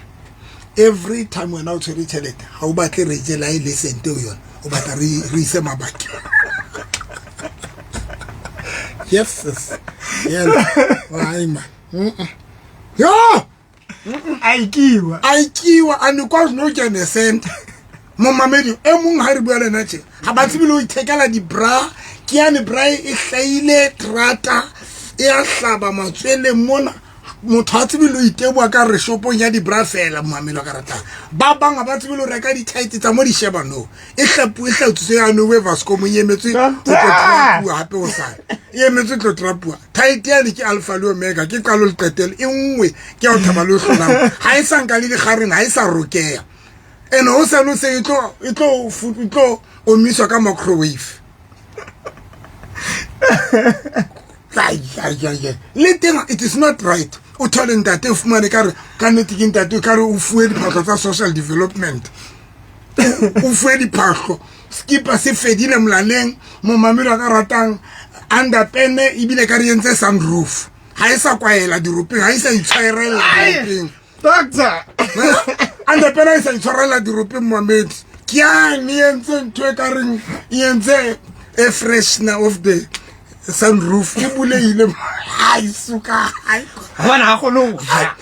Every time wena o tshwere tjhelete, ha o batle re je la e le sente ho yona, o batla re ise mabakeng. Yes, sis. Yes. Ai, man. Yo! Aikiwa. Aikiwa, anikwazi no kena nesente. Momamedi e mong ha re bua le ena tje, ha ba tsebe le ho ithekela di-bra. Ke yane bra e hlahile terata, e a hlaba matsweleng mona. Motho ha tsebe le ho iteboha ka re shopong ya di-bra fela, momamedi wa ka ratang. Ba bang ha ba tsebe le ho reka di-tight tsa mo di sheba no. E hlapu, e hlatswitse ya no we Vasco mo e emetswe ho tlo trapuwa hape ho sane. E emetswe tlo trapuwa. Tight yane ke alpha le omega, ke qalo le qetelo. E nngwe ke ya ho thaba le ho hlolang. Ha e sa nka le dikgareng, ha e sa rokeha. And ho sane o se e tlo, e tlo e tlo omiswa ka microwave. Ai, ai, ai, ai. Le teng it is not right. O thole ntate o fumane ka re ka nnete ke ntate ka re o fuwe diphahlo tsa social development. O fuwe diphahlo, skipa se fedile molaleng, momamedi wa ka ratang underpene ebile ka re entse sunroof. Ha e sa kwaela diropeng, ha e sa itshwarella diropeng. Doctor. Underpene ha e sa itshwarella diropeng momamedi. Ke yane e entse ntho e ka reng e entse a freshener of the sunroof e bulehile. Hai suka hai. Hobane ha kgone ho ja.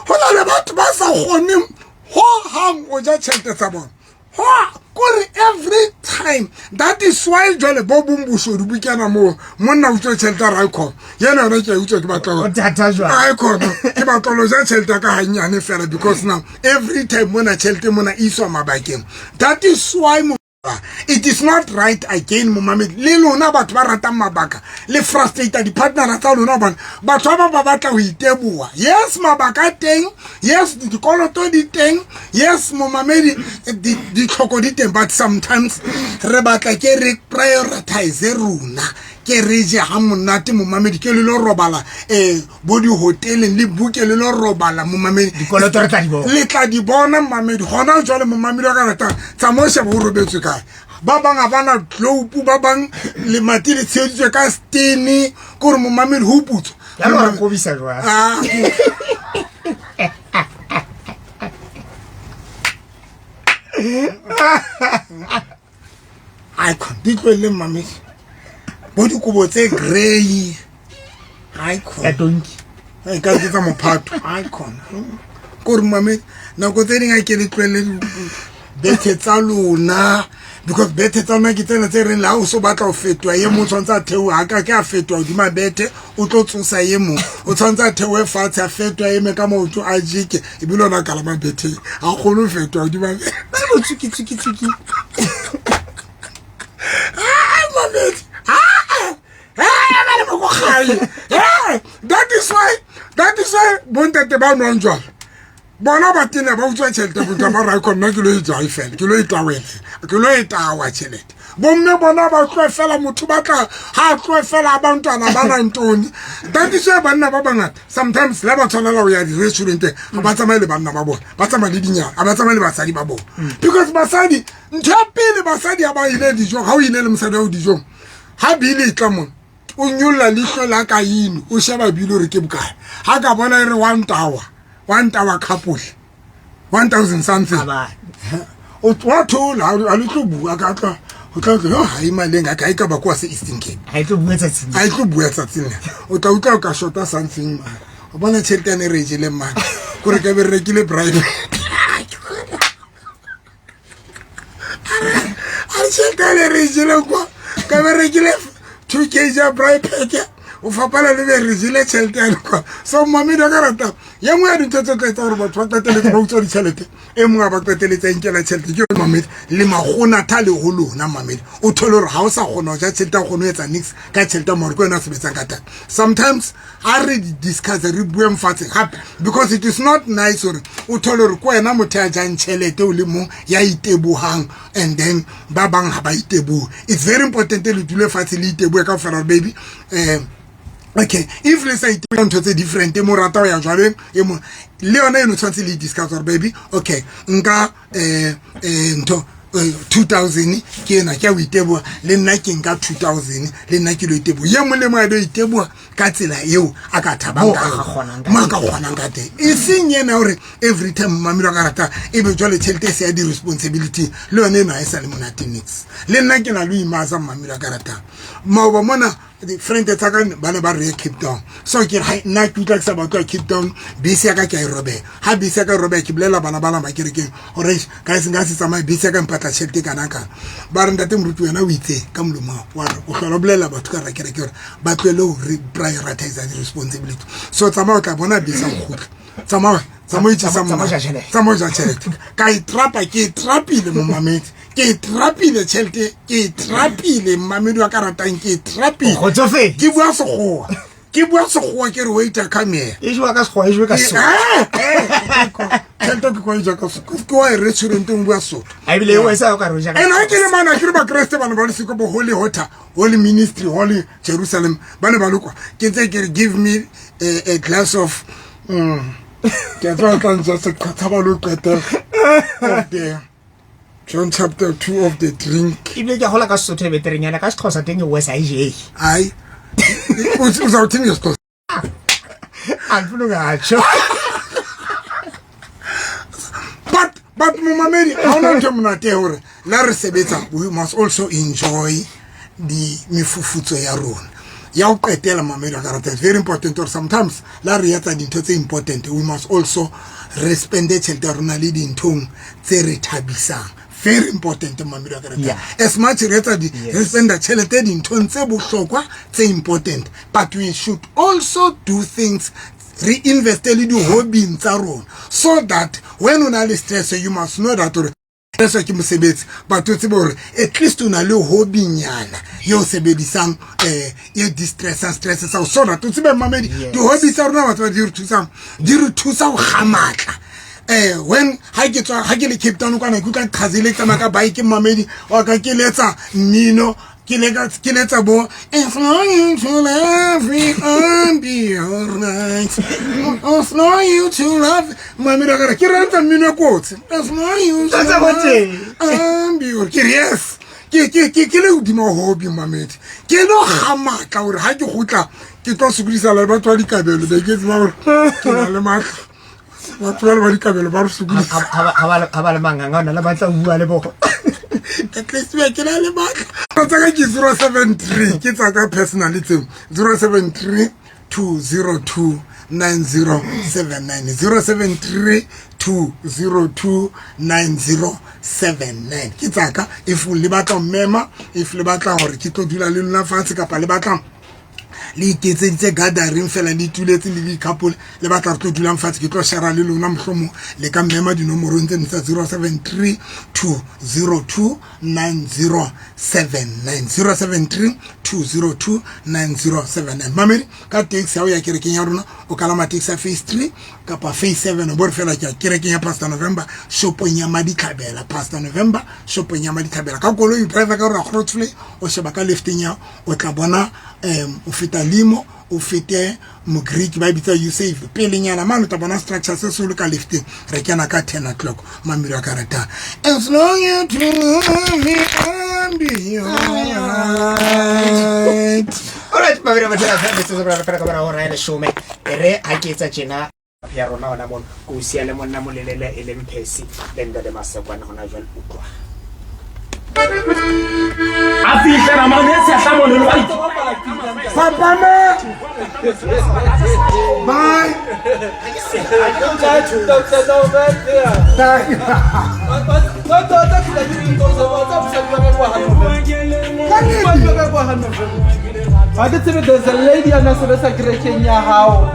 Ho na le batho ba sa kgoneng ho hang o ja tjhelete tsa bona. Ho kore every time. That is why jwale bo bong boshodu bo kena moo. Monna o utswa tjhelete ya Raycon. Yena yona ke a utswa ke batla O thata jwang? Raycon. Ke batla lo ja tjhelete ya ka hanyane fela, because now every time mona tjhelete mona e iswa mabakeng. That is why it is not right again, momamedi. Le lona batho ba ratang mabaka, le frustrate di-partnera tsa lona hobane batho ba ba batla ho iteboha. Yes, mabaka a teng. Yes, dikoloto di teng. Yes, momamedi, ditlhoko di teng, but sometimes re batla ke re prioritize rona. Ke re je ha monate momamedi, ke le lo robala bo dihoteleng le buke le lo robala momamedi. Dikoloto re tla di bona. Le tla di bona momamedi. Hona jwale momamedi wa ka ratang, tsamaya o shebe o robetswe kae. Ba bang ha bana globe, ba bang lemati le tsheheditswe ka stene, ke hore momamedi ho putswa. Ya lo re kobisa jwang? Ah. Icon di tlohelle mmamedi bo dikobo tse grey. Icon ya tonki e ka ke tsa mophato. Icon kore mmamedi nako tse ding a ke le tlohelle bethe tsa lona, because bethe tsa lona ke tsena tse reng le ha o so batla ho fetoha e mong tshwanetse a theoha, ha ka ke a fetoha hodima bethe o tlo tsosa e mong, o tshwanetse a theohe fatshe a fetoha eme ka maoto a jeke, ebile ona kalama betheng ha kgone ho fetoha hodima bethe. Bo tsuki tsuki tsuki. Ah, mamedi. Ah, ah, ba le mo gae. Eh, that is why bontate ba nwang jwala bona ba tena ba utswa tjhelete, botho ba ra nna ke lo e jai fela, ke lo e tawela, ke lo e tawa tjhelete. Bomme bona ba tlohe fela, motho ba tla ha tlohe fela abantwana ba na ntoni. That is why banna ba bangata sometimes la ba tshwanela ho ya di-restauranteng, ha ba tsamaye le banna ba bona, ba tsamaye le dinyana, ha ba tsamaye le basadi ba bona. Because basadi, ntho ya pele basadi ha ba ile dijong, ha o ile le mosadi wa ho dijong, ha bile e tla mona, o nyolla leihlo la ka eno, o sheba bile hore ke bokae. Ha ka bona e re one tower, one tower couple, 1000 something. Aba. O wa thola, ha le tlo bua ka tla, o tla tlo, ha e maleng a ka e ka ba kwa se Eastern Cape. Ha e tlo bua tsatsing. Ha e tlo bua tsatsing le. O tla utlwa o ka shota something man. O bona tjhelete ya ne re e jeleng man. Kore ka be re rekile bribe. A tjhelete ya ne re e jeleng kwa, ka be re rekile 2 kg ya bribe pack. O fapana le be re jele tjhelete ya kwa. So mamedi wa ka rata, ye nngwe ya dintho tse tla etsa hore batho ba qetelletse ba utswa ditjhelete, e mongwe a ba qetelletse a inkela tjhelete ke yona mamedi, le makgonatha le ho lona mamedi. O thole hore ha o sa kgona ho ja tjhelete, ha o kgone ho etsa niks ka tjhelete ya mare ke wena a sebetsang ka thata. Sometimes ha re di discuss, re bueng fatshe gape, because it is not nice hore o thole hore ke wena motho ya jang tjhelete o le mong ya itebohang, and then ba bang ha ba itebohe. It's very important le dule fatshe le itebohe kaofela hore baby, okay, if le sa itebohe ntho tse different, e mo rata ho ya jwaleng, e mo le yona eno tshwanetse le discuss hore baby, okay, nka ntho 2000 ke ena, ke a o iteboha, le nna ke nka 2000, le nna ke lo iteboha. Ye mong le mong a lo iteboha ka tsela eo a ka thabang Moo ka a ka yona. kgonang ka Moo a teng. ka kgonang ka teng. E seng yena hore every time mamelo a ka rata, e be jwale tjhelete e se ya di-responsibility, le yona eno ha e sa le monate niks. Le nna ke na le ho imaza mamelo a ka ratang. Maoba mona di-friend tsa ka ba ne ba re ye Cape Town, so ke re, hai, nna ke utlwa ke sa batle ho ya Cape Town, bese ya ka ke a e robeha. Ha bese ya ka e robeha, ke bolella bana ba lama kerekeng hore, eish, guys, nka se tsamaye, bese ya ka mpatla tjhelete e kana kana. Ba re, ntate moruti, wena o itse ka molomo wa hao, wa re o hlola o bolella batho ka hara kereke hore ba tlohele ho re prioritize di-responsibility. So tsamaya o tla bona bese ya ho kgutla. Tsamaya, tsamaya o itjesa Tsamaya o monate. ja tjhelete. Tsamaya o ja tjhelete. Ka e trapa, ke e trapile momamedi. Ke e trapile tjhelete, ke e trapile mmamedi wa ka ratang, ke e trapile. O kgotsofetse. Ke bua sekgowa. Ke bua sekgowa, ke re waiter, come here. E jewa ka sekgowa, e jewe ka Sesotho. Tjhelete ke kwa e ja ka Sesotho. Ke wa e restauranteng bua Sesotho. Ha ebile e wesa o ka re o ja ka Ene ha ke le Sesotho. mane, ha ke re Bakreste bana ba le siko bo Holy Water, Holy Ministry, Holy Jerusalem, ba ne ba le kwa. Ke ntse ke re give me a glass of, ke a tseba tla ntja seqhatsa ba lo qetela. Of the John chapter 2 of the drink. Ebile ke a hola ka Sesotho e beterenyana, ka Sexhosa teng e worse, ha e jeye. Ai. O uzawuthini ngeSixhosa? Angifuni ungatsho. But momamedi, ha hona ntho e monate ya hore la re sebetsa, we must also enjoy di mefufutso ya rona. Ya ho qetela mamedi wa ka rata, it's very important hore sometimes la re etsa dintho tse important, we must also re spende tjhelete ya rona le dinthong tse re thabisang. Very important mamedi wa ka rata. As much re etsa di, re spenda tjhelete dinthong tse bohlokwa tse important, but we should also do things, re investe le di-hobbying tsa rona, so that when o na le stress, you must know that hore stress ke mosebetsi, but o tsebe hore at least o na le hobby-nyana e o sebedisang, e distressang stress sa hao, so that o tsebe mamedi, di-hobby tsa rona batho ba di re thusang, di re thusa ho kga matla. When ha ke tswa, ha ke le Cape Town kwana, ke utlwa qhazile, ke tsamaya ka bike mamedi wa ka, ke letsa mmino. Ke le ka ke letsa bo As long you to love me, I'll be alright. As long you to love mamedi wa ka re, ke rata mmino e kotsi. As long you to Tsa love kotsi. I'll be alright. Ke re yes. Ke ke ke ke le hodimo hobby mamedi. Ke no ga matla hore ha ke gotla ke tlo sokodisa le batho ba dikabelo be ke tseba hore ke na le matla. Batho ba le ba dikabelo ba re sokodisa. Ha ba le manganga ona le batla ho bua le bogo. At least be ke na le matla. Tsa ka ke 073 ke tsa ka personal tseo 073 202 9079 073 202 9079 ke tsa ka. If le batla ho mema, if le batla hore ke tlo dula le lona fatshe, kapa le batla le iketseditse gathering fela le ituletse le di-couple le batla re tlo dulang fatshe ke tlo share le lona, mohlomong le ka mmema dinomorong tseno tsa 073 202 9079 073 202 9079. Mamedi, ka taxi ha o ya kerekeng ya rona, o kalama taxi ya phase 3 kapa phase 7, o bo re fela ke ya kerekeng ya Pastor November, shopong ya Maditlhabela. Pastor November, shopong ya Maditlhabela. Ka koloi o driver ka rona Grootvlei, o sheba ka lefteng ya o tla bona o feta limo, o fete Mogreek ba e bitsa Usave pelenyana mane, o tla bona structure se seholo ka lefteng. Re kena ka 10 o'clock. Mamedi wa karata, as long you to love me, I'll be alright. Alright, babedi ba batho ba metsotso ba fela ka mora hora ya leshome. E re ha ke etsa tjena ya rona hona mono, ke o siya le monna molelele e leng Percy le ntate Masekwana hona jwale, utlwa. A fihla namane e sehla mono le wa Fapana. Bye. Ga ke tsebe, there's a lady a na sebetsa kerekeng ya gago,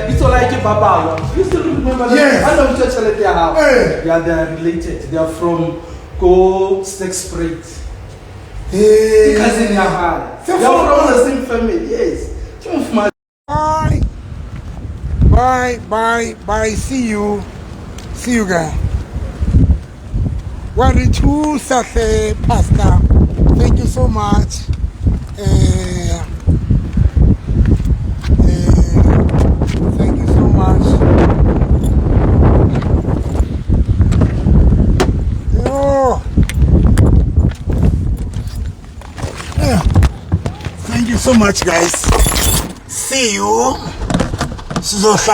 bitso la ke Babalwa. You still remember that? Yes. Ha na utswa tjhelete ya hao. Eh. Yeah, they are related. They are from ko Sterkspruit. Hey. Ke cousin ya hae. Se They are from fapana. the same family. Yes. Ke mofumahadi. Bye. Bye, bye, bye. See you. See you guys. Wa re thusa hle, Pastor. Thank you so much. Thank you so much. Yo. Yeah. Thank you so much, guys. See you. Sizohla